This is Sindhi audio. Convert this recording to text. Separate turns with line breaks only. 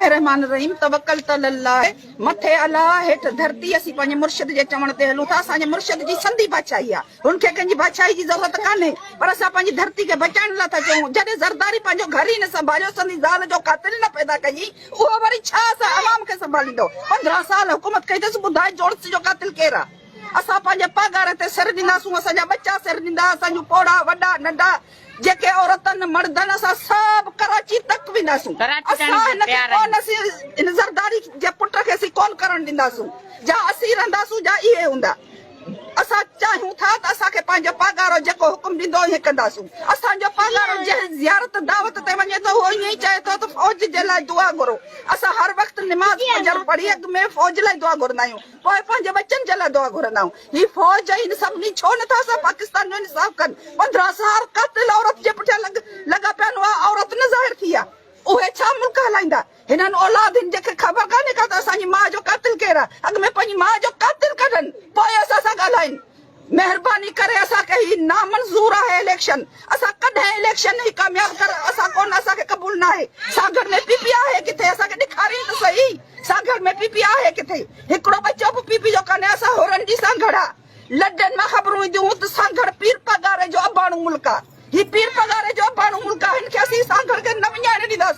الرحمان الرحيم توڪلت علي الله مٿي الله هيٺ ڌرتي اسين پنهنجي مرشد جي چوڻ تي هلون ٿا اسان جي مرشد جي سنڌي بادشاهي آ هن کي ڪنهن جي بادشاهي جي ضرورت ڪانهي پر اسان پنهنجي ڌرتي کي بچائڻ لاء ٿا چئون جڏهن زرداري پنهنجو گهر ئي نه سنڀاليو سندي زال جو قاتل نه پيدا ڪيئي اهو وري ڇا اسان عوام کي سنڀاليندو 15 سال حڪومت ڪئي اٿس ٻڌائي جوڙس جو قاتل ڪير آ اسان پنهنجي پاڳاري تي سر ڏينداسون اسان جا ٻچا سر ڏيندا اسان جون پوڙها وڏا ننڍا جيڪي عورتن مردن اسان سڀ ڪراچي تڪ وينداسون اسان هن کي ڪون اسين هن زرداري جي پٽ کي اسين ڪون ڪرڻ ڏينداسون جا اسين رهنداسون جا اهي هوندا اسان چاهيون ٿا ته اسان کي پنهنجو پاڳارو جيڪو حڪم ڏيندو ائين ڪنداسون اسان جو پاڳارو جنهن زيارت دعوت تي وڃي ٿو اهو ائين ئي چئي ٿو ته فوج جي لاء دعا گهرو اسان هر وقت نماز فجر پڙهي اڳ ۾ فوج لاء دعا گهرندا آهيون پوء پنهنجي ٻچن جي لاء دعا گهرندا آهيون. هي فوج ۽ هن سڀني ڇو نٿا اسان پاڪستان جو انصاف ڪن. 15 سال قاتل عورت جي پٺيان لڳ لڳا پيا آهن اها عورت نه ظاهر ٿي آهي. اهي ڇا ملڪ هلائيندا. هنن اولاد هن جي کي خبر ڪانهي ڪا ته اسان جي ماء جو قاتل ڪير آهي. اڳ ۾ پنهنجي ماء جو قاتل ڪڍن پوء اسان سان ڳالهائين. مهرباني ڪري اسان کي هي نامنظور آهي اليڪشن اسان ڪڏهن اليڪشن هي ڪامياب ڪر اسان ڪون اسان کي قبول ناهي سانگهڙ ۾ پي پي آهي ڪٿي اسان کي ڏيکارين ته سهي سانگهڙ ۾ پي پي آهي ڪٿي هڪڙو ٻچو به پي پي جو ڪانهي اسان حرن جي سانگهڙ آ لڏن مان خبرون اينديون هون ته سانگهڙ پير پاڳاري جو اباڻو ملڪ آ هي پير پاڳاري جو اباڻو ملڪ آ هن کي اسين سانگهڙ کي نه وڃائڻ ڏينداسون.